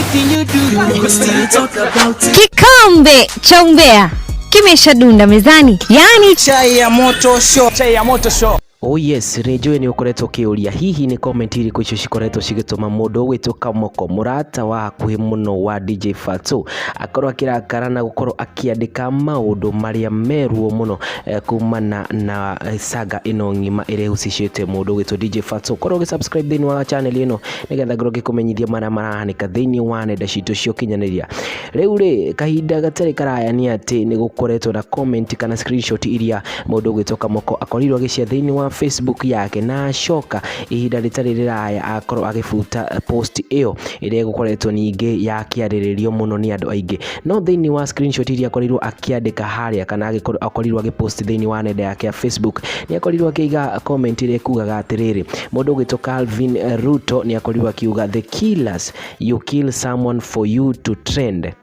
Anything you do, we go still talk about it. Kikombe cha umbea kimeshadunda mezani, yaani Chai ya moto show. Chai ya moto show. Oh yes, nĩ njũĩ nĩ ũkoretwo ũkĩũria hihi nĩ comment irĩkũ icio cikoretwo cigĩtũma mũndũ ũgwĩtwo Kamoko, mũrata wa hakuhĩ mũno wa DJ Fatxo, akorwo akĩrakara na gũkorwo akĩandĩka maũndũ marĩa meruo mũno kumana na saga ĩno ng'ima ĩrĩa ĩhusishĩte mũndũ ũgwĩtwo DJ Fatxo. Korwo ũgĩ subscribe thĩinĩ wa channel ĩno nĩgetha ngorwo ngĩkũmenyithia marĩa marahanĩka thĩinĩ wa nenda citũ cia ũkinyanĩria. Rĩu rĩ, kahinda gatarĩ karaya nĩ atĩ nĩ gũkoretwo na comment kana screenshot iria mũndũ ũgwĩtwo Kamoko akorirwo agĩcia thĩinĩ wa Facebook yake, na acoka ihinda rĩtarĩ rĩraya akorwo agĩbuta post ĩyo ĩrĩa ĩgũkoretwo ningĩ yakĩarĩrĩrio mũno nĩ andũ aingĩ. No thĩinĩ wa screenshot iria akorirwo akĩandĩka harĩa kana agĩkorwo akorirwo agĩpost thĩinĩ wa nenda yake ya Facebook, nĩ akorirwo akĩiga comment ĩrĩa ĩkugaga atĩrĩrĩ, mũndũ ũgwĩtwo Calvin Ruto nĩ akorirwo akiuga, "The killers, you kill someone for you to trend,"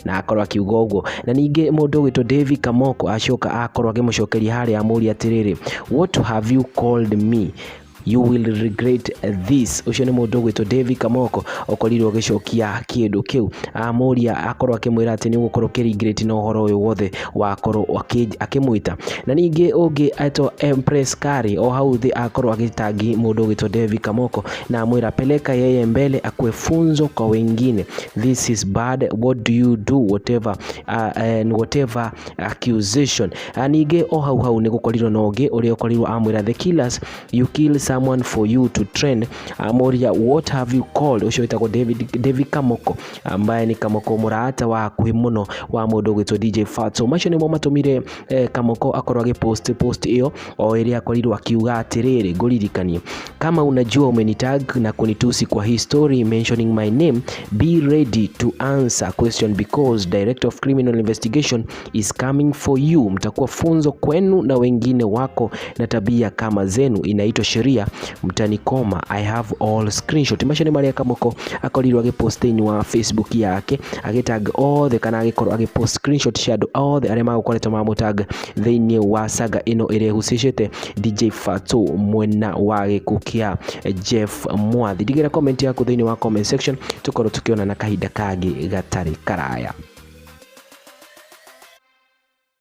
na akorwo akiuga ũguo. Na ningĩ mũndũ ũgwĩtwo David Kamoko acoka akorwo akĩmũcokeria harĩa, amũria atĩrĩrĩ, "What have you called me? You will regret this." Ũcio nĩ mũndũ ũgwĩtwo David Kamoko ũkorirwo ũgĩcokia kĩndũ kĩu, amũria, akorwo akĩmwĩra atĩ nĩ ũgũkorwo ũkĩ regret na ũhoro ũyũ wothe wakorwo akĩmwĩta. Na ningĩ ũngĩ etwo Empress Kari o hau thĩ akorwo agĩtangi mũndũ ũgwĩtwo David Kamoko na amwĩra, "Peleka yeye mbele akue funzo kwa wengine. This is bad. What do you do whatever and whatever accusation." Ningĩ o hau hau nĩ gũkorirwo na ũngĩ ũrĩa ũkorirwo amwĩra, "The killers, you kill someone for you to trend." Amũria, "What have you called?" Ũcio wĩtagwo David Kamoko, ambaye ni Kamoko, mũrata wa hakuhĩ mũno wa mũndũ ũgwĩtwo DJ Fatxo. Macio nĩmo matũmire Kamoko akorwo agĩpost post ĩyo o ĩrĩa akorirwo akiuga atĩrĩrĩ, ngũririkanie, kama unajua umenitag na kunitusi kwa hii story mentioning my name, be ready to answer question because Director of Criminal Investigation is coming for you. Mtakuwa funzo kwenu na wengine wako na tabia kama zenu, inaitwa sheria, mtanikoma. I have all screenshot. Macio nĩ marĩa Kamoko akorirwo agĩpost thĩinĩ wa Facebook yake, agĩtag othe kana agĩkorwo agĩpost screenshot cia andũ othe arĩa magũkoretwo mamũtag thĩinĩ wa saga ĩno ĩrĩa ĩhusishĩte DJ Fatxo mwena wa gĩkuũ kĩa Jeff Mwathi. Ndigĩra comment yaku thĩinĩ wa comment section, tũkorwo tũkĩonana kahinda kangĩ gatarĩ karaya.